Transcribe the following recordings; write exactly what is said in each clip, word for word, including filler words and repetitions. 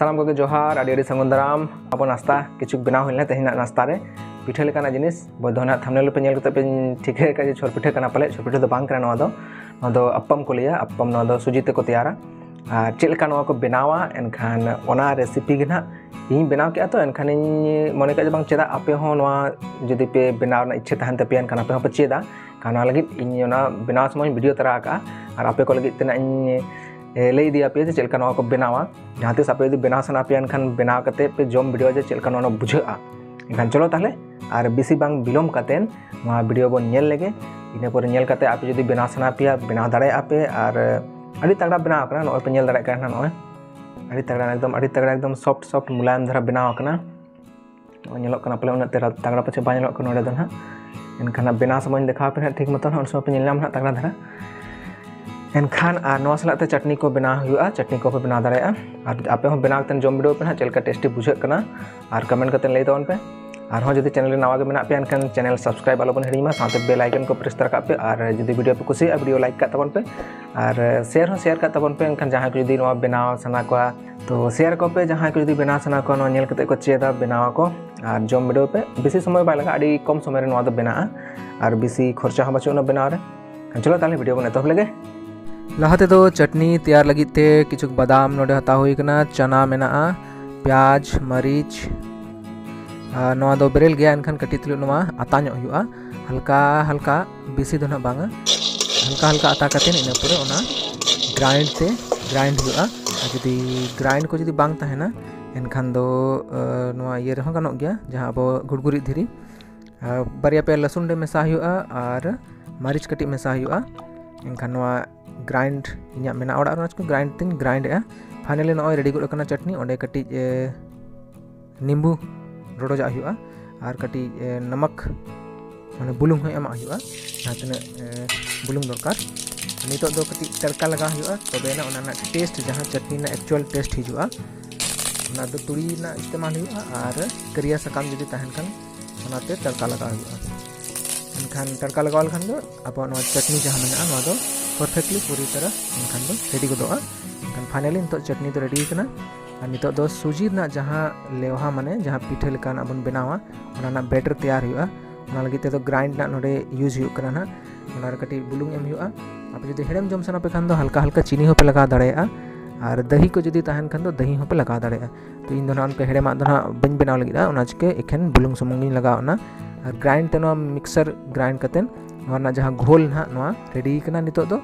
ᱥᱟᱱᱟᱢ ᱠᱚᱜᱮ ᱡᱚᱦᱟᱨ, ᱟᱹᱰᱤ ᱟᱹᱰᱤ ᱥᱟᱹᱜᱩᱱ ᱫᱟᱨᱟᱢ᱾ ᱟᱵᱚ ᱱᱟᱥᱛᱟ ᱠᱤᱪᱷᱩ ᱵᱮᱱᱟᱣ ᱦᱩᱭ ᱞᱮᱱᱟ ᱛᱮᱦᱮᱧᱟᱜ ᱱᱟᱥᱛᱟ ᱨᱮ᱾ ᱯᱤᱴᱷᱟᱹ ᱞᱮᱠᱟᱱᱟᱜ ᱡᱤᱱᱤᱥ, ᱵᱚᱭᱫᱷᱚ ᱱᱟᱜ ᱛᱷᱟᱢᱱᱮᱞ ᱯᱮ ᱧᱮᱞ ᱠᱟᱛᱮ ᱯᱮ ᱴᱷᱤᱠᱟᱹ ᱟᱠᱟᱫ ᱡᱮ ᱪᱷᱚᱨ ᱯᱤᱴᱷᱟᱹ ᱠᱟᱱᱟ ᱯᱟᱞᱮ᱾ ᱪᱷᱚᱨ ᱯᱤᱴᱷᱟᱹ ᱫᱚ ᱵᱟᱝ ᱠᱟᱱᱟ ᱱᱚᱣᱟ ᱫᱚ, ᱱᱚᱣᱟ ᱫᱚ ᱟᱯᱯᱟᱢ ᱠᱚ ᱞᱟᱹᱭᱟ᱾ ᱟᱯᱯᱟᱢ ᱱᱚᱣᱟ ᱫᱚ ᱥᱩᱡᱤ ᱛᱮᱠᱚ ᱛᱮᱭᱟᱨᱟ᱾ ᱟᱨ ᱪᱮᱫ ᱞᱮᱠᱟ ᱱᱚᱣᱟ ᱠᱚ ᱵᱮᱱᱟᱣᱟ, ᱮᱱᱠᱷᱟᱱ ᱚᱱᱟ ᱨᱮᱥᱤᱯᱤ ᱜᱮ ᱱᱟᱦᱟᱜ ᱤᱧ ᱵᱮᱱᱟᱣ ᱠᱮᱫᱼᱟ᱾ ᱛᱚ ᱮᱱᱠᱷᱟᱱᱤᱧ ᱢᱚᱱᱮ ᱠᱮᱫᱼᱟ ᱡᱮ ᱵᱟᱝ, ᱪᱮᱫᱟᱜ ᱟᱯᱮ ᱦᱚᱸ ᱱᱚᱣᱟ ᱡᱩᱫᱤ ᱯᱮ ᱵᱮᱱᱟᱣ ᱨᱮᱱᱟᱜ ᱤᱪᱪᱷᱟᱹ ᱛᱟᱦᱮᱱ ᱛᱟᱯᱮᱭᱟ, ᱮᱱᱠᱷᱟᱱ ᱟᱯᱮ ᱦᱚᱸᱯᱮ ᱪᱮᱫᱟ᱾ ᱠᱷᱟᱱ ᱚᱱᱟ ᱞᱟᱹᱜᱤᱫ ᱤᱧ ᱚᱱᱟ ᱵᱮᱱᱟᱣ ᱥᱚᱢᱚᱭ ᱤᱧ ᱵᱷᱤᱰᱤᱭᱳ ᱛᱚᱨᱟ ᱟᱠᱟᱫᱼᱟ ᱟᱨ ᱟᱯᱮ ᱠᱚ ᱞᱟᱹᱜᱤᱫ ᱛᱮ ᱱᱟᱜ ᱤᱧ, ᱮ, ᱞᱟᱹᱭ ᱤᱫᱤᱭᱟᱯᱮᱭᱟ ᱡᱮ ᱪᱮᱫ ᱞᱮᱠᱟ ᱱᱚᱣᱟ ᱠᱚ ᱵᱮᱱᱟᱣᱟ᱾ ᱡᱟᱦᱟᱸ ᱛᱤᱥ ᱟᱯᱮ ᱡᱩᱫᱤ ᱵᱮᱱᱟᱣ ᱥᱟᱱᱟ ᱯᱮᱭᱟ, ᱮᱱᱠᱷᱟᱱ ᱵᱮᱱᱟᱣ ᱠᱟᱛᱮ ᱯᱮ ᱡᱚᱢ ᱵᱤᱰᱟᱹᱣᱟ ᱡᱮ ᱪᱮᱫ ᱞᱮᱠᱟ ᱱᱚᱣᱟ ᱵᱩᱡᱷᱟᱹᱜᱼᱟ᱾ ᱮᱱᱠᱷᱟᱱ ᱪᱚᱞᱚ ᱛᱟᱦᱚᱞᱮ, ᱟᱨ ᱵᱮᱥᱤ ᱵᱟᱝ ᱵᱤᱞᱚᱢ ᱠᱟᱛᱮ ᱱᱚᱣᱟ ᱵᱷᱤᱰᱤᱭᱳ ᱵᱚᱱ ᱧᱮᱞ ᱞᱮᱜᱮ᱾ ᱤᱱᱟᱹ ᱯᱚᱨᱮ ᱧᱮᱞ ᱠᱟᱛᱮ ᱟᱯᱮ ᱡᱩᱫᱤ ᱵᱮᱱᱟᱣ ᱥᱟᱱᱟ ᱯᱮᱭᱟ, ᱵᱮᱱᱟᱣ ᱫᱟᱲᱮᱭᱟᱜᱼᱟ ᱯᱮ᱾ ᱟᱨ ᱟᱹᱰᱤ ᱛᱟᱜᱲᱟ ᱵᱮᱱᱟᱣ ᱟᱠᱟᱱᱟ, ᱱᱚᱜᱼᱚᱭ ᱯᱮ ᱧᱮᱞ ᱫᱟᱲᱮᱭᱟᱜ ᱠᱟᱱᱟ, ᱱᱚᱜᱼᱚᱭ ᱟᱹᱰᱤ ᱛᱟᱜᱲᱟ, ᱮᱠᱫᱚᱢ ᱟᱹᱰᱤ ᱛᱟᱜᱲᱟ, ᱮᱠᱫᱚᱢ ᱥᱚᱯᱷᱴ ᱥᱚᱯᱷᱴ ᱢᱩᱞᱟᱭᱚᱢ ᱫᱷᱟᱨᱟ ᱵᱮᱱᱟᱣ ᱟᱠᱟᱱᱟ᱾ ᱱᱚᱜᱼᱚᱭ ᱧᱮᱞᱚᱜ ᱠᱟᱱᱟ ᱯᱟᱞᱮ, ᱩᱱᱟᱹᱜ ᱛᱮ ᱛᱟᱜᱲᱟ ᱯᱟᱪᱷᱮ ᱵᱟᱭ ᱧᱮᱞᱚᱜ ᱠᱟᱱᱟ ᱱᱚᱰᱮ ᱫᱚ ᱱᱟᱦᱟᱜ᱾ ᱮᱱᱠᱷᱟᱱ ᱦᱟᱸᱜ ᱵᱮᱱᱟᱣ ᱥᱚᱢᱚᱭ ᱤᱧ ᱫᱮᱠᱷᱟᱣ ᱟᱯᱮ ᱱᱟᱦᱟᱜ ᱴᱷᱤᱠ ᱢᱚᱛᱚ ᱱᱟᱦᱟᱜ, ᱩᱱ ᱥᱚᱢᱚᱭ ᱯᱮ ᱧᱮᱞ ᱧᱟᱢᱟ ᱱᱟᱦᱟᱜ ᱛᱟᱜᱲᱟ ᱫᱷᱟᱨᱟ᱾ ᱮᱱᱠᱷᱟᱱ ᱟᱨ ᱱᱚᱣᱟ ᱥᱟᱞᱟᱜ ᱛᱮ ᱪᱟᱴᱱᱤ ᱠᱚ ᱵᱮᱱᱟᱣ ᱦᱩᱭᱩᱜᱼᱟ, ᱪᱟᱴᱱᱤ ᱠᱚᱯᱮ ᱵᱮᱱᱟᱣ ᱫᱟᱲᱮᱭᱟᱜᱼᱟ᱾ ᱟᱨ ᱟᱯᱮ ᱦᱚᱸ ᱵᱮᱱᱟᱣ ᱠᱟᱛᱮ ᱡᱚᱢ ᱵᱤᱰᱟᱹᱣ ᱯᱮ ᱱᱟᱦᱟᱜ, ᱪᱮᱫ ᱞᱮᱠᱟ ᱴᱮᱥᱴᱤ ᱵᱩᱡᱷᱟᱹᱜ ᱠᱟᱱᱟ, ᱟᱨ ᱠᱚᱢᱮᱱᱴ ᱠᱟᱛᱮ ᱞᱟᱹᱭ ᱛᱟᱵᱚᱱ ᱯᱮ᱾ ᱟᱨᱦᱚᱸ ᱡᱩᱫᱤ ᱪᱮᱱᱮᱞ ᱨᱮ ᱱᱟᱣᱟ ᱜᱮ ᱢᱮᱱᱟᱜ ᱯᱮᱭᱟ, ᱮᱱᱠᱷᱟᱱ ᱪᱮᱱᱮᱞ ᱥᱟᱵᱥᱠᱨᱟᱭᱤᱵ ᱟᱞᱚᱵᱚᱱ ᱦᱤᱲᱤᱧ ᱢᱟ, ᱥᱟᱶᱛᱮ ᱵᱮᱞ ᱟᱭᱠᱚᱱ ᱠᱚ ᱯᱨᱮᱥ ᱛᱟᱨᱟ ᱠᱟᱜ ᱯᱮ᱾ ᱟᱨ ᱡᱩᱫᱤ ᱵᱷᱤᱰᱤᱭᱳ ᱯᱮ ᱠᱩᱥᱤᱭᱟᱜᱼᱟ, ᱵᱷᱤᱰᱤᱭᱳ ᱞᱟᱭᱤᱠ ᱠᱟᱜ ᱛᱟᱵᱚᱱ ᱯᱮ, ᱟᱨ ᱥᱮᱭᱟᱨ ᱦᱚᱸ ᱥᱮᱭᱟᱨ ᱠᱟᱜ ᱛᱟᱵᱚᱱ ᱯᱮ᱾ ᱮᱱᱠᱷᱟᱱ ᱡᱟᱦᱟᱸᱭ ᱠᱚ ᱡᱩᱫᱤ ᱱᱚᱣᱟ ᱵᱮᱱᱟᱣ ᱥᱟᱱᱟ ᱠᱚᱣᱟ, ᱛᱚ ᱥᱮᱭᱟᱨ ᱠᱚᱯᱮ᱾ ᱡᱟᱦᱟᱸᱭ ᱠᱚ ᱡᱩᱫᱤ ᱵᱮᱱᱟᱣ ᱥᱟᱱᱟ ᱠᱚᱣᱟ, ᱱᱚᱣᱟ ᱧᱮᱞ ᱠᱟᱛᱮ ᱠᱚ ᱪᱮᱫᱟ, ᱵᱮᱱᱟᱣ ᱟᱠᱚ ᱟᱨ ᱡᱚᱢ ᱵᱤᱰᱟᱹᱣ ᱯᱮ᱾ ᱵᱮᱥᱤ ᱥᱚᱢᱚᱭ ᱵᱟᱭ ᱞᱟᱜᱟᱜᱼᱟ, ᱟᱹᱰᱤ ᱠᱚᱢ ᱥᱚᱢᱚᱭ ᱨᱮ ᱱᱚᱣᱟ ᱫᱚ ᱵᱮᱱᱟᱜᱼᱟ ᱟᱨ ᱵᱮᱥᱤ ᱠᱷᱚᱨᱪᱟ ᱦᱚᱸ ᱵᱟᱹᱪᱩᱜ ᱟᱱᱟ ᱵᱮᱱᱟᱣ ᱨᱮ᱾ ᱮᱱᱠᱷᱟᱱ ᱪᱚᱞᱚ ᱛᱟᱦᱚᱞᱮ ᱵᱷᱤᱰᱤᱭᱳ ᱵᱚᱱ ᱮᱛᱚᱦᱚᱵ ᱞᱮᱜᱮ᱾ ᱞᱟᱦᱟ ᱛᱮᱫᱚ ᱪᱟᱴᱱᱤ ᱛᱮᱭᱟᱨ ᱞᱟᱹᱜᱤᱫ ᱛᱮ ᱠᱤᱪᱷᱩ ᱵᱟᱫᱟᱢ ᱱᱚᱰᱮ ᱦᱟᱛᱟᱣ ᱦᱩᱭ ᱠᱟᱱᱟ, ᱪᱟᱱᱟ ᱢᱮᱱᱟᱜᱼᱟ, ᱯᱮᱸᱭᱟᱡᱽ, ᱢᱟᱹᱨᱤᱪ, ᱟᱨ ᱱᱚᱣᱟ ᱫᱚ ᱵᱮᱨᱮᱞ ᱜᱮᱭᱟ, ᱮᱱᱠᱷᱟᱱ ᱠᱟᱹᱴᱤᱡ ᱛᱩᱞᱩᱡ ᱱᱚᱣᱟ ᱟᱛᱟ ᱧᱚᱜ ᱦᱩᱭᱩᱜᱼᱟ, ᱦᱟᱞᱠᱟ ᱦᱟᱞᱠᱟ, ᱵᱮᱥᱤ ᱫᱚ ᱱᱟᱦᱟᱜ ᱵᱟᱝᱟ, ᱦᱟᱞᱠᱟ ᱦᱟᱞᱠᱟ ᱟᱛᱟ ᱠᱟᱛᱮ ᱤᱱᱟᱹ ᱯᱚᱨᱮ ᱚᱱᱟ ᱜᱨᱟᱭᱤᱱᱰ ᱛᱮ ᱜᱨᱟᱭᱤᱱᱰ ᱦᱩᱭᱩᱜᱼᱟ᱾ ᱟᱨ ᱡᱩᱫᱤ ᱜᱨᱟᱭᱤᱱᱰ ᱠᱚ ᱡᱩᱫᱤ ᱵᱟᱝ ᱛᱟᱦᱮᱱᱟ, ᱮᱱᱠᱷᱟᱱ ᱫᱚ, ᱟᱸ, ᱱᱚᱣᱟ ᱤᱭᱟᱹ ᱨᱮᱦᱚᱸ ᱜᱟᱱᱚᱜ ᱜᱮᱭᱟ, ᱡᱟᱦᱟᱸ ᱟᱵᱚ ᱜᱩᱲᱜᱩᱨᱤᱡ ᱫᱷᱤᱨᱤ᱾ ᱟᱨ ᱵᱟᱨᱭᱟ ᱯᱮᱭᱟ ᱞᱟᱹᱥᱩᱱ ᱨᱮ ᱢᱮᱥᱟ ᱦᱩᱭᱩᱜᱼᱟ ᱟᱨ ᱢᱟᱹᱨᱤᱪ ᱠᱟᱹᱴᱤᱡ ᱢᱮᱥᱟ ᱦᱩᱭᱩᱜᱼᱟ᱾ ᱮᱱᱠᱷᱟᱱ ᱱᱚᱣᱟ ᱜᱨᱟᱭᱤᱱᱰ ᱤᱧᱟᱹᱜ ᱢᱮᱱᱟᱜᱼᱟ ᱚᱲᱟᱜ ᱨᱮ, ᱚᱱᱟ ᱪᱤᱠᱟᱹ ᱜᱨᱟᱭᱤᱱᱰ ᱛᱤᱧ ᱜᱨᱟᱭᱤᱱᱰ ᱮᱜᱼᱟ᱾ ᱯᱷᱟᱭᱱᱟᱞᱤ ᱱᱚᱜᱼᱚᱭ ᱨᱮᱰᱤ ᱜᱚᱫ ᱟᱠᱟᱱᱟ ᱪᱟᱴᱱᱤ᱾ ᱚᱸᱰᱮ ᱠᱟᱹᱴᱤᱡ, ᱮ, ᱱᱤᱢᱵᱩ ᱨᱚᱰᱚᱡᱟᱜ ᱦᱩᱭᱩᱜᱼᱟ ᱟᱨ ᱠᱟᱹᱴᱤᱡ, ᱮ, ᱱᱟᱢᱟᱠ, ᱢᱟᱱᱮ ᱵᱩᱞᱩᱝ ᱦᱚᱸ ᱮᱢᱟᱜ ᱦᱩᱭᱩᱜᱼᱟ, ᱡᱟᱦᱟᱸ ᱛᱤᱱᱟᱹᱜ, ᱮ, ᱵᱩᱞᱩᱝ ᱫᱚᱨᱠᱟᱨ᱾ ᱱᱤᱛᱚᱜ ᱫᱚ ᱠᱟᱹᱴᱤᱡ ᱛᱟᱲᱠᱟ ᱞᱟᱜᱟᱣ ᱦᱩᱭᱩᱜᱼᱟ, ᱛᱚᱵᱮ ᱟᱱᱟᱜ ᱚᱱᱟ ᱨᱮᱱᱟᱜ ᱴᱮᱥᱴ, ᱡᱟᱦᱟᱸ ᱪᱟᱴᱱᱤ ᱨᱮᱱᱟᱜ ᱮᱠᱪᱩᱭᱟᱞ ᱴᱮᱥᱴ ᱦᱤᱡᱩᱜᱼᱟ, ᱚᱱᱟ ᱫᱚ ᱛᱩᱲᱤ ᱨᱮᱱᱟᱜ ᱤᱥᱛᱮᱢᱟᱞ ᱦᱩᱭᱩᱜᱼᱟ ᱟᱨ ᱠᱟᱹᱨᱤᱭᱟ ᱥᱟᱠᱟᱢ ᱡᱩᱫᱤ ᱛᱟᱦᱮᱱ ᱠᱷᱟᱱ ᱚᱱᱟᱛᱮ ᱛᱟᱲᱠᱟ ᱞᱟᱜᱟᱣ ᱦᱩᱭᱩᱜᱼᱟ᱾ ᱮᱱᱠᱷᱟᱱ ᱛᱟᱲᱠᱟ ᱞᱟᱜᱟᱣ ᱞᱮᱠᱷᱟᱱ ᱫᱚ ᱟᱵᱚᱣᱟᱜ ᱱᱚᱣᱟ ᱪᱟᱴᱱᱤ ᱡᱟᱦᱟᱸ ᱢᱮᱱᱟᱜᱼᱟ, ᱱᱚᱣᱟ ᱫᱚ ᱯᱟᱨᱯᱷᱮᱠᱴᱞᱤ ᱯᱩᱨᱤ ᱛᱟᱨᱟ ᱮᱱᱠᱷᱟᱱ ᱫᱚ ᱨᱮᱰᱤ ᱜᱚᱫᱚᱜᱼᱟ᱾ ᱮᱱᱠᱷᱟᱱ ᱯᱷᱟᱭᱱᱟᱞᱤ ᱱᱤᱛᱚᱜ ᱪᱟᱴᱱᱤ ᱫᱚ ᱨᱮᱰᱤ ᱠᱟᱱᱟ᱾ ᱟᱨ ᱱᱤᱛᱚᱜ ᱫᱚ ᱥᱩᱡᱤ ᱨᱮᱱᱟᱜ ᱡᱟᱦᱟᱸ ᱞᱮᱣᱦᱟ, ᱢᱟᱱᱮ ᱡᱟᱦᱟᱸ ᱯᱤᱴᱷᱟᱹ ᱞᱮᱠᱟᱱᱟᱜ ᱵᱚᱱ ᱵᱮᱱᱟᱣᱟ, ᱚᱱᱟ ᱨᱮᱱᱟᱜ batter ᱛᱮᱭᱟᱨ ᱦᱩᱭᱩᱜᱼᱟ᱾ ᱚᱱᱟ ᱞᱟᱹᱜᱤᱫ ᱛᱮᱫᱚ grind ᱨᱮᱱᱟᱜ ᱱᱚᱰᱮ use ᱦᱩᱭᱩᱜ ᱠᱟᱱᱟ ᱱᱟᱦᱟᱜ᱾ ᱚᱱᱟ ᱨᱮ ᱠᱟᱹᱴᱤᱡ ᱵᱩᱞᱩᱝ ᱮᱢ ᱦᱩᱭᱩᱜᱼᱟ᱾ ᱟᱯᱮ ᱡᱩᱫᱤ ᱦᱮᱲᱮᱢ ᱡᱚᱢ ᱥᱟᱱᱟ ᱯᱮ ᱠᱷᱟᱱ ᱫᱚ ᱦᱟᱞᱠᱟ ᱦᱟᱞᱠᱟ ᱪᱤᱱᱤ ᱦᱚᱸᱯᱮ ᱞᱟᱜᱟᱣ ᱫᱟᱲᱮᱭᱟᱜᱼᱟ, ᱟᱨ ᱫᱟᱹᱦᱤ ᱠᱚ ᱡᱩᱫᱤ ᱛᱟᱦᱮᱱ ᱠᱷᱟᱱ ᱫᱚ ᱫᱟᱹᱦᱤ ᱦᱚᱸᱯᱮ ᱞᱟᱜᱟᱣ ᱫᱟᱲᱮᱭᱟᱜᱼᱟ᱾ ᱛᱚ ᱤᱧ ᱫᱚ ᱱᱟᱦᱟᱜ ᱚᱱᱠᱟ ᱦᱮᱲᱮᱢᱟᱜ ᱫᱚ ᱱᱟᱦᱟᱜ ᱵᱟᱹᱧ ᱵᱮᱱᱟᱣ ᱞᱟᱹᱜᱤᱫᱼᱟ, ᱚᱱᱟ ᱪᱤᱠᱟᱹ ᱮᱠᱷᱮᱱ ᱵᱩᱞᱩᱝ ᱥᱩᱢᱩᱝ ᱜᱤᱧ ᱞᱟᱜᱟᱣ ᱚᱱᱟ᱾ ᱟᱨ grind ᱛᱮ ᱱᱚᱣᱟ mixer grind ᱠᱟᱛᱮᱫ ᱱᱚᱣᱟ ᱨᱮᱱᱟᱜ ᱡᱟᱦᱟᱸ ᱜᱷᱳᱞ ᱱᱟᱦᱟᱜ ᱱᱚᱣᱟ ready ᱠᱟᱱᱟ ᱱᱤᱛᱚᱜ ᱫᱚ᱾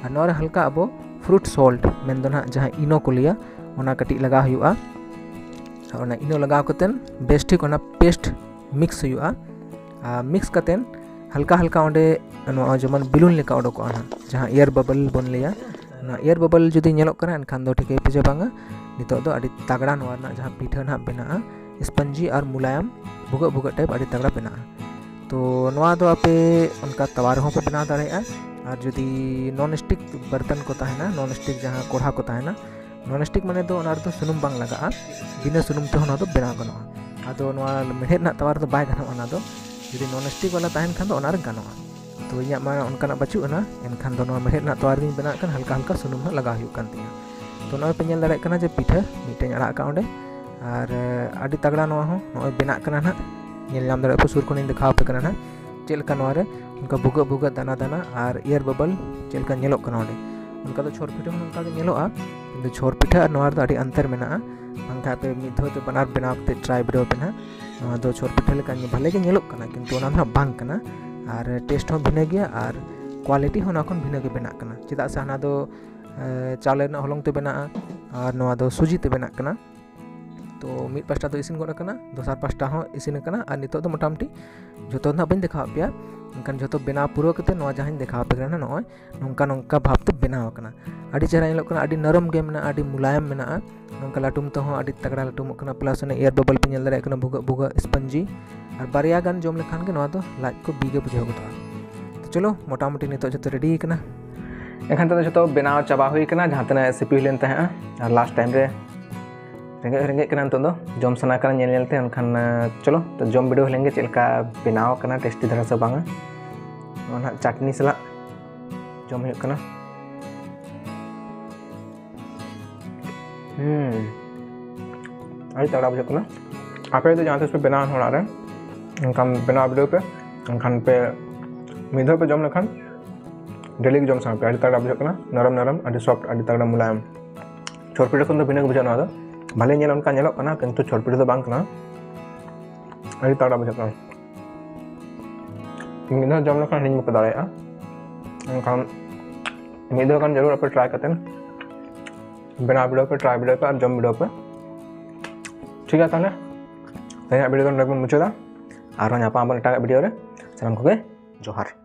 ᱟᱨ ᱱᱚᱣᱟ ᱨᱮ ᱦᱟᱞᱠᱟ ᱟᱵᱚ fruit salt, ᱢᱮᱱᱫᱚ ᱱᱟᱦᱟᱜ ᱡᱟᱦᱟᱸ ᱤᱱᱳ ᱠᱚ ᱞᱟᱹᱭᱟ, ᱚᱱᱟ ᱠᱟᱹᱴᱤᱡ ᱞᱟᱜᱟᱣ ᱦᱩᱭᱩᱜᱼᱟ᱾ ᱟᱨ ᱚᱱᱟ ᱤᱱᱳ ᱞᱟᱜᱟᱣ ᱠᱟᱛᱮᱫ ᱵᱮᱥ ᱴᱷᱤᱠ ᱚᱱᱟ paste mix ᱦᱩᱭᱩᱜᱼᱟ᱾ ᱟᱨ mix ᱠᱟᱛᱮᱫ ᱦᱟᱞᱠᱟ ᱦᱟᱞᱠᱟ ᱚᱸᱰᱮ ᱱᱚᱣᱟ ᱡᱮᱢᱚᱱ balloon ᱞᱮᱠᱟ ᱚᱰᱚᱠᱚᱜᱼᱟ ᱱᱟᱦᱟᱜ, ᱡᱟᱦᱟᱸ air bubble ᱵᱚᱱ ᱞᱟᱹᱭᱟ᱾ ᱚᱱᱟ air bubble ᱡᱩᱫᱤ ᱧᱮᱞᱚᱜ ᱠᱟᱱᱟ, ᱮᱱᱠᱷᱟᱱ ᱫᱚ ᱴᱷᱤᱠᱟᱹᱭ ᱯᱮ ᱡᱮ ᱵᱟᱝᱟ, ᱱᱤᱛᱚᱜ ᱫᱚ ᱟᱹᱰᱤ ᱛᱟᱜᱲᱟ ᱱᱚᱣᱟ ᱨᱮᱱᱟᱜ ᱡᱟᱦᱟᱸ ᱯᱤᱴᱷᱟᱹ ᱱᱟᱦᱟᱜ ᱵᱮᱱᱟᱜᱼᱟ, spongy ᱟᱨ ᱢᱩᱞᱟᱭᱟᱢ, ᱵᱷᱩᱜᱟᱹᱜ ᱵᱷᱩᱜᱟᱹᱜ type ᱟᱹᱰᱤ ᱛᱟᱜᱲᱟ ᱵᱮᱱᱟᱜᱼᱟ᱾ ᱛᱚ ᱱᱚᱣᱟ ᱫᱚ ᱟᱯᱮ ᱚᱱᱠᱟ ᱛᱟᱣᱟ ᱨᱮᱦᱚᱸ ᱯᱮ ᱵᱮᱱᱟᱣ ᱫᱟᱲᱮᱭᱟᱜᱼᱟ, ᱟᱨ ᱡᱩᱫᱤ non stick ᱵᱟᱨᱛᱟᱱ ᱠᱚ ᱛᱟᱦᱮᱱᱟ, non stick ᱡᱟᱦᱟᱸ ᱠᱚᱲᱦᱟ ᱠᱚ ᱛᱟᱦᱮᱱᱟ, non stick ᱢᱟᱱᱮ ᱫᱚ ᱚᱱᱟ ᱨᱮᱫᱚ ᱥᱩᱱᱩᱢ ᱵᱟᱝ ᱞᱟᱜᱟᱜᱼᱟ, ᱵᱤᱱᱟᱹ ᱥᱩᱱᱩᱢ ᱛᱮᱦᱚᱸ ᱱᱚᱣᱟ ᱫᱚ ᱵᱮᱱᱟᱣ ᱜᱟᱱᱚᱜᱼᱟ᱾ ᱟᱫᱚ ᱱᱚᱣᱟ ᱢᱮᱬᱦᱮᱫ ᱨᱮᱱᱟᱜ ᱛᱟᱣᱟ ᱨᱮᱫᱚ ᱵᱟᱭ ᱜᱟᱱᱚᱜᱼᱟ, ᱚᱱᱟ ᱫᱚ ᱡᱩᱫᱤ non stick ᱵᱟᱞᱟ ᱛᱟᱦᱮᱱ ᱠᱷᱟᱱ ᱫᱚ ᱚᱱᱟ ᱨᱮ ᱜᱟᱱᱚᱜᱼᱟ᱾ ᱛᱚ ᱤᱧᱟᱹᱜ ᱢᱟ ᱚᱱᱠᱟᱱᱟᱜ ᱵᱟᱹᱪᱩᱜ ᱟᱱᱟ, ᱮᱱᱠᱷᱟᱱ ᱫᱚ ᱱᱚᱣᱟ ᱢᱮᱬᱦᱮᱫ ᱨᱮᱱᱟᱜ ᱛᱟᱣᱟ ᱨᱮᱜᱤᱧ ᱵᱮᱱᱟᱣᱮᱫ ᱠᱟᱱ, ᱦᱟᱞᱠᱟ ᱦᱟᱞᱠᱟ ᱥᱩᱱᱩᱢ ᱦᱚᱸ ᱞᱟᱜᱟᱣ ᱦᱩᱭᱩᱜ ᱠᱟᱱ ᱛᱤᱧᱟᱹ᱾ ᱛᱚ ᱱᱚᱜᱼᱚᱭ ᱯᱮ ᱧᱮᱞ ᱫᱟᱲᱮᱭᱟᱜ ᱠᱟᱱᱟ ᱡᱮ ᱯᱤᱴᱷᱟᱹ ᱢᱤᱫᱴᱮᱱ ᱟᱲᱟᱜ ᱟᱠᱟᱫ ᱚᱸᱰᱮ, ᱟᱨ ᱟᱹᱰᱤ ᱛᱟᱜᱲᱟ ᱱᱚᱣᱟ ᱦᱚᱸ ᱱᱚᱜᱼᱚᱭ ᱵᱮᱱᱟᱜ ᱠᱟᱱᱟ ᱱᱟᱦᱟᱜ, ᱧᱮᱞ ᱧᱟᱢ ᱫᱟᱲᱮᱭᱟᱜᱼᱟ ᱯᱮ, ᱥᱩᱨ ᱠᱷᱚᱱᱤᱧ ᱫᱮᱠᱷᱟᱣ ᱟᱯᱮ ᱠᱟᱱᱟ ᱱᱟᱦᱟᱜ ᱪᱮᱫ ᱞᱮᱠᱟ ᱱᱚᱣᱟ ᱨᱮ ᱚᱱᱠᱟ ᱵᱷᱩᱜᱟᱹᱜ ᱵᱷᱩᱜᱟᱹᱜ ᱫᱟᱱᱟ ᱫᱟᱱᱟ ᱟᱨ air bubble ᱪᱮᱫ ᱞᱮᱠᱟ ᱧᱮᱞᱚᱜ ᱠᱟᱱᱟ ᱚᱸᱰᱮ᱾ ᱚᱱᱠᱟ ᱫᱚ ᱪᱷᱚᱨ ᱯᱤᱴᱷᱟᱹ ᱦᱚᱸ ᱱᱚᱝᱠᱟ ᱜᱮ ᱧᱮᱞᱚᱜᱼᱟ, ᱠᱤᱱᱛᱩ ᱪᱷᱚᱨ ᱯᱤᱴᱷᱟᱹ ᱟᱨ ᱱᱚᱣᱟ ᱨᱮᱫᱚ ᱟᱹᱰᱤ ᱟᱱᱛᱟᱨ ᱢᱮᱱᱟᱜᱼᱟ᱾ ᱵᱟᱝᱠᱷᱟᱱ ᱟᱯᱮ ᱢᱤᱫ ᱫᱷᱟᱣ ᱛᱮ ᱵᱟᱱᱟᱨ ᱵᱮᱱᱟᱣ ᱠᱟᱛᱮ try ᱵᱤᱰᱟᱹᱣ ᱯᱮ ᱱᱟᱦᱟᱜ᱾ ᱱᱚᱣᱟ ᱫᱚ ᱪᱷᱚᱨ ᱯᱤᱴᱷᱟᱹ ᱞᱮᱠᱟ ᱵᱷᱟᱞᱮ ᱜᱮ ᱧᱮᱞᱚᱜ ᱠᱟᱱᱟ, ᱠᱤᱱᱛᱩ ᱚᱱᱟ ᱫᱚ ᱱᱟᱦᱟᱜ ᱵᱟᱝ ᱠᱟᱱᱟ, ᱟᱨ taste ᱦᱚᱸ ᱵᱷᱤᱱᱟᱹ ᱜᱮᱭᱟ ᱟᱨ quality ᱦᱚᱸ ᱚᱱᱟ ᱠᱷᱚᱱ ᱵᱷᱤᱱᱟᱹ ᱜᱮ ᱵᱮᱱᱟᱜ ᱠᱟᱱᱟ᱾ ᱪᱮᱫᱟᱜ ᱥᱮ ᱦᱟᱱᱟ ᱫᱚ ᱮ, ᱪᱟᱣᱞᱮ ᱨᱮᱱᱟᱜ ᱦᱚᱞᱚᱝ ᱛᱮ ᱵᱮᱱᱟᱜᱼᱟ, ᱟᱨ ᱱᱚᱣᱟ ᱫᱚ ᱥᱩᱡᱤ ᱛᱮ ᱵᱮᱱᱟᱜ ᱠᱟᱱᱟ᱾ ᱛᱚ ᱢᱤᱫ ᱯᱟᱥᱴᱟ ᱫᱚ ᱤᱥᱤᱱ ᱜᱚᱫ ᱟᱠᱟᱱᱟ, ᱫᱚᱥᱟᱨ ᱯᱟᱥᱴᱟ ᱦᱚᱸ ᱤᱥᱤᱱ ᱟᱠᱟᱱᱟ, ᱟᱨ ᱱᱤᱛᱚᱜ ᱫᱚ ᱢᱚᱴᱟᱢᱩᱴᱤ ᱡᱚᱛᱚ ᱫᱚ ᱱᱟᱦᱟᱜ ᱵᱟᱹᱧ ᱫᱮᱠᱷᱟᱣ ᱟᱯᱮᱭᱟ, ᱢᱮᱱᱠᱷᱟᱱ ᱡᱚᱛᱚ ᱵᱮᱱᱟᱣ ᱯᱩᱨᱟᱹᱣ ᱠᱟᱛᱮ ᱱᱚᱣᱟ ᱡᱟᱦᱟᱸᱧ ᱫᱮᱠᱷᱟᱣ ᱟᱯᱮ ᱠᱟᱱᱟ ᱱᱚᱜᱼᱚᱭ ᱱᱚᱝᱠᱟ ᱱᱚᱝᱠᱟ ᱵᱷᱟᱵᱽ ᱛᱮ ᱵᱮᱱᱟᱣ ᱟᱠᱟᱱᱟ᱾ ᱟᱹᱰᱤ ᱪᱮᱦᱨᱟ ᱧᱮᱞᱚᱜ ᱠᱟᱱᱟ, ᱟᱹᱰᱤ ᱱᱚᱨᱚᱢ ᱜᱮ ᱢᱮᱱᱟᱜᱼᱟ, ᱟᱹᱰᱤ ᱢᱩᱞᱟᱭᱚᱢ ᱢᱮᱱᱟᱜᱼᱟ᱾ ᱱᱚᱝᱠᱟ ᱞᱟᱹᱴᱩᱢ ᱛᱮᱦᱚᱸ ᱟᱹᱰᱤ ᱛᱟᱜᱲᱟ ᱞᱟᱹᱴᱩᱢᱚᱜ ᱠᱟᱱᱟ, plus ᱚᱱᱟ air bubble ᱯᱮ ᱧᱮᱞ ᱫᱟᱲᱮᱭᱟᱜ ᱠᱟᱱᱟ, ᱵᱷᱩᱜᱟᱹᱜ ᱵᱷᱩᱜᱟᱹᱜ spongy, ᱟᱨ ᱵᱟᱨᱭᱟ ᱜᱟᱱ ᱡᱚᱢ ᱞᱮᱠᱷᱟᱱ ᱜᱮ ᱱᱚᱣᱟ ᱫᱚ ᱞᱟᱡ ᱠᱚ ᱵᱤ ᱜᱮ ᱵᱩᱡᱷᱟᱹᱣ ᱜᱚᱫᱚᱜᱼᱟ᱾ ᱛᱚ ᱪᱚᱞᱚ, ᱢᱚᱴᱟᱢᱩᱴᱤ ᱱᱤᱛᱚᱜ ᱡᱚᱛᱚ ready ᱟᱠᱟᱱᱟ᱾ ᱮᱱᱠᱷᱟᱱ ᱱᱤᱛᱚᱜ ᱫᱚ ᱡᱚᱛᱚ ᱵᱮᱱᱟᱣ ᱪᱟᱵᱟ ᱦᱩᱭ ᱟᱠᱟᱱᱟ, ᱡᱟᱦᱟᱸ ᱛᱤᱱᱟᱹᱜ recipe ᱦᱩᱭ ᱞᱮᱱ ᱛᱟᱦᱮᱸᱜᱼᱟ᱾ ᱟᱨ last time ᱨᱮ ᱨᱮᱸᱜᱮᱡ ᱦᱚᱸ ᱨᱮᱸᱜᱮᱡ ᱠᱟᱱᱟ ᱱᱤᱛᱚᱜ ᱫᱚ, ᱡᱚᱢ ᱥᱟᱱᱟ ᱠᱟᱱᱟ ᱧᱮᱞ ᱧᱮᱞ ᱛᱮ᱾ ᱮᱱᱠᱷᱟᱱ, ᱟᱸ, ᱪᱚᱞᱚ, ᱛᱚ ᱡᱚᱢ ᱵᱤᱰᱟᱹᱣ ᱞᱮᱱ ᱜᱮ ᱪᱮᱫ ᱞᱮᱠᱟ ᱵᱮᱱᱟᱣ ᱟᱠᱟᱱᱟ, tasty ᱫᱷᱟᱨᱟ ᱥᱮ ᱵᱟᱝᱟ᱾ ᱱᱚᱣᱟ ᱱᱟᱦᱟᱜ ᱪᱟᱴᱱᱤ ᱥᱟᱞᱟᱜ ᱡᱚᱢ ᱦᱩᱭᱩᱜ ᱠᱟᱱᱟ᱾ ᱦᱩᱸ, ᱟᱹᱰᱤ ᱛᱟᱜᱲᱟ ᱵᱩᱡᱷᱟᱹᱜ ᱠᱟᱱᱟ᱾ ᱟᱯᱮ ᱡᱩᱫᱤ ᱡᱟᱦᱟᱸ ᱛᱤᱥ ᱯᱮ ᱵᱮᱱᱟᱣᱟ ᱚᱲᱟᱜ ᱨᱮ, ᱮᱱᱠᱷᱟᱱ ᱵᱮᱱᱟᱣ ᱵᱤᱰᱟᱹᱣ ᱯᱮ᱾ ᱮᱱᱠᱷᱟᱱ ᱯᱮ ᱢᱤᱫ ᱫᱷᱟᱣ ᱯᱮ ᱡᱚᱢ ᱞᱮᱠᱷᱟᱱ ᱰᱮᱞᱤ ᱜᱮ ᱡᱚᱢ ᱥᱟᱱᱟ ᱯᱮᱭᱟ᱾ ᱟᱹᱰᱤ ᱛᱟᱜᱲᱟ ᱵᱩᱡᱷᱟᱹᱜ ᱠᱟᱱᱟ, ᱱᱚᱨᱚᱢ ᱱᱚᱨᱚᱢ, ᱟᱹᱰᱤ ᱥᱚᱯᱷᱴ, ᱟᱹᱰᱤ ᱛᱟᱜᱲᱟ ᱢᱩᱞᱟᱭᱚᱢ᱾ ᱪᱷᱚᱨ ᱯᱤᱴᱷᱟᱹ ᱠᱷᱚᱱ ᱫᱚ ᱵᱷᱤᱱᱟᱹ ᱜᱮ ᱵᱩᱡᱷᱟᱹᱜᱼᱟ ᱱᱚᱣᱟ ᱫᱚ᱾ ᱵᱷᱟᱞᱮ ᱧᱮᱞ ᱚᱱᱠᱟ ᱧᱮᱞᱚᱜ ᱠᱟᱱᱟ, ᱠᱤᱱᱛᱩ ᱪᱷᱚᱨ ᱯᱤᱴᱷᱟᱹ ᱫᱚ ᱵᱟᱝ ᱠᱟᱱᱟ᱾ ᱟᱹᱰᱤ ᱛᱟᱜᱲᱟ ᱵᱩᱡᱷᱟᱹᱜ ᱠᱟᱱᱟ᱾ ᱢᱤᱫ ᱫᱷᱟᱣ ᱡᱚᱢ ᱞᱮᱠᱷᱟᱱ ᱦᱤᱲᱤᱧ ᱵᱟᱯᱮ ᱫᱟᱲᱮᱭᱟᱜᱼᱟ᱾ ᱮᱱᱠᱷᱟᱱ ᱢᱤᱫ ᱫᱷᱟᱣ ᱜᱟᱱ ᱡᱟᱹᱨᱩᱲ ᱟᱯᱮ ᱴᱨᱟᱭ ᱠᱟᱛᱮ, ᱵᱮᱱᱟᱣ ᱵᱤᱰᱟᱹᱣ ᱯᱮ, ᱴᱨᱟᱭ ᱵᱤᱰᱟᱹᱣ ᱯᱮ ᱟᱨ ᱡᱚᱢ ᱵᱤᱰᱟᱹᱣ ᱯᱮ᱾ ᱴᱷᱤᱠ ᱜᱮᱭᱟ, ᱛᱟᱦᱚᱞᱮ ᱛᱮᱦᱮᱧᱟᱜ ᱵᱷᱤᱰᱤᱭᱳ ᱫᱚ ᱱᱚᱰᱮ ᱜᱮᱵᱚᱱ ᱢᱩᱪᱟᱹᱫᱟ᱾ ᱟᱨᱦᱚᱸ ᱧᱟᱯᱟᱢ ᱟᱵᱚᱱ ᱮᱴᱟᱜᱟᱜ ᱵᱷᱤᱰᱤᱭᱳ ᱨᱮ᱾ ᱥᱟᱱᱟᱢ ᱠᱚᱜᱮ ᱡᱚᱦᱟᱨ᱾